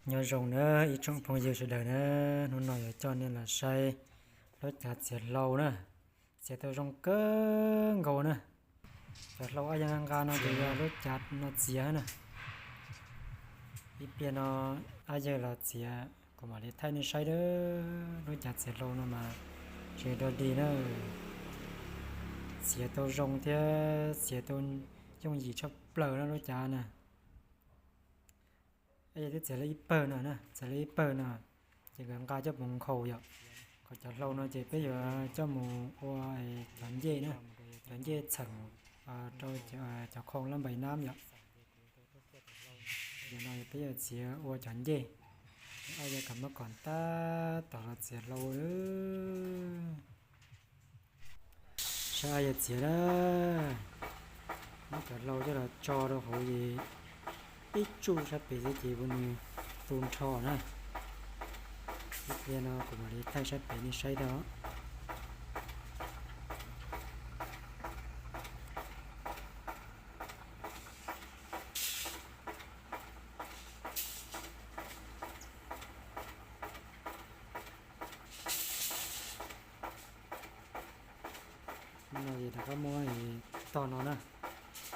Nyob zoo na ib tsoom phooj ywg sawv daws na, hnub no yuav coj nej los saib lub cav txiav hlau na. Txiav tau zoo kawg nkaus na. Cov hlau ob yawg nqa no ces yog lub cav no txiav na. Ib pliag no ob yawg los txiav kuv mam li thaij nej saib a. Lub cav txiav hlau no mas tsis dog dig na. Txiav tau zoo thiab txiav tau yooj yim tshaj plaws na lub cav na. Yog twb txiav lawm ib pawg no na, txiav lawm ib pawg no ces nkawd nqa coj mus nkhaus yom. Kom cov hlau no ces peb yuav coj mus ua cov ncej na, cov ncej txheem rau cov khoo lab npais nab yom. Yog no peb yuav txiav ua cov ncej. Ob yawg kam muab kom tab tom los txiav hlau. Saib ob yawg txiav na, muab cov hlau coj los tso rau hauv es ib tsuj sab pem xwb ces kuv nws tu nrho na. Ib pliag no kuv mam li thaij sab pem nej saib tau. No ces rov qab muab tog no na,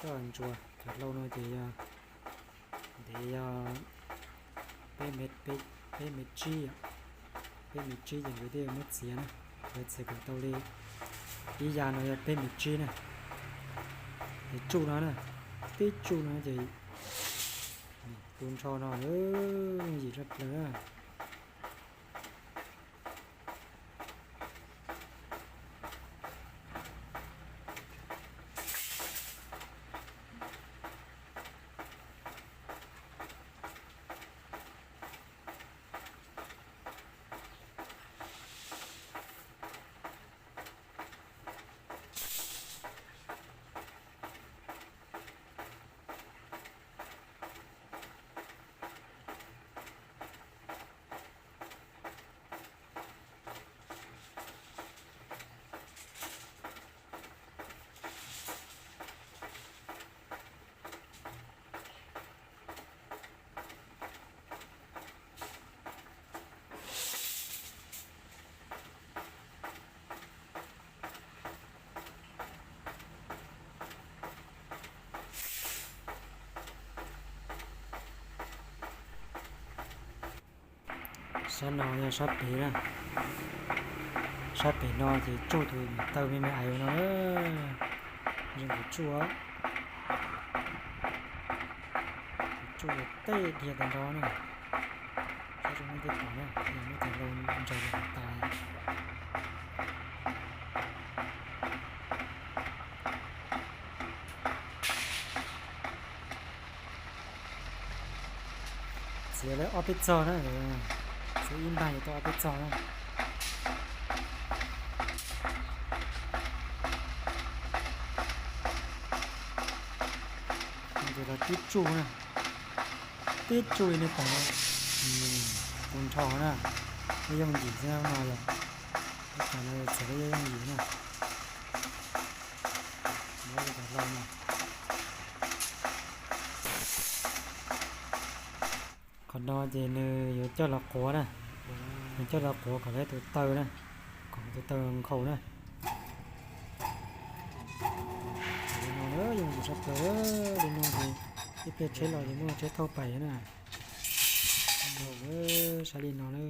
coj ntsuas cov hlau no ces yog ntev yog peb mev tsib, peb mev tsib ces nkawd thiaj muab txiav na. Nkawd txiav kom tau li ib yam no yog peb mev tsib na. Ces tsuj no na, tib tsuj no ces tu nrho no, yooj yim tshaj plaws na. Sab no yog sab pem na. Sab pem no ces tsuj tus niam taw me me aiv no na. Zoo nkaus tsuj, tsuj tej dhia tag nrho na. Saib zoo nej tej pom na, muab cov hlau ntsaws los tas. Txiav lawm ob peb txog na, txiav ib npag yuav tau ob peb txog na. Ces los tib tsuj na, tib tsuj li nej pom no, tu nrho na, yooj yim xwb no yom. Lub cav no txiav lawm yooj yim na. Muab cov hlau no. Qhov no ces nws yuav coj los quav na, nws coj los quav kom lawv tus taw na, kom tus taw nkhaus na. Li no na, yooj yim tshaj plaws li no ces ib pliag tsheb los ces muaj tsheb thauj pais na. Saib li no na.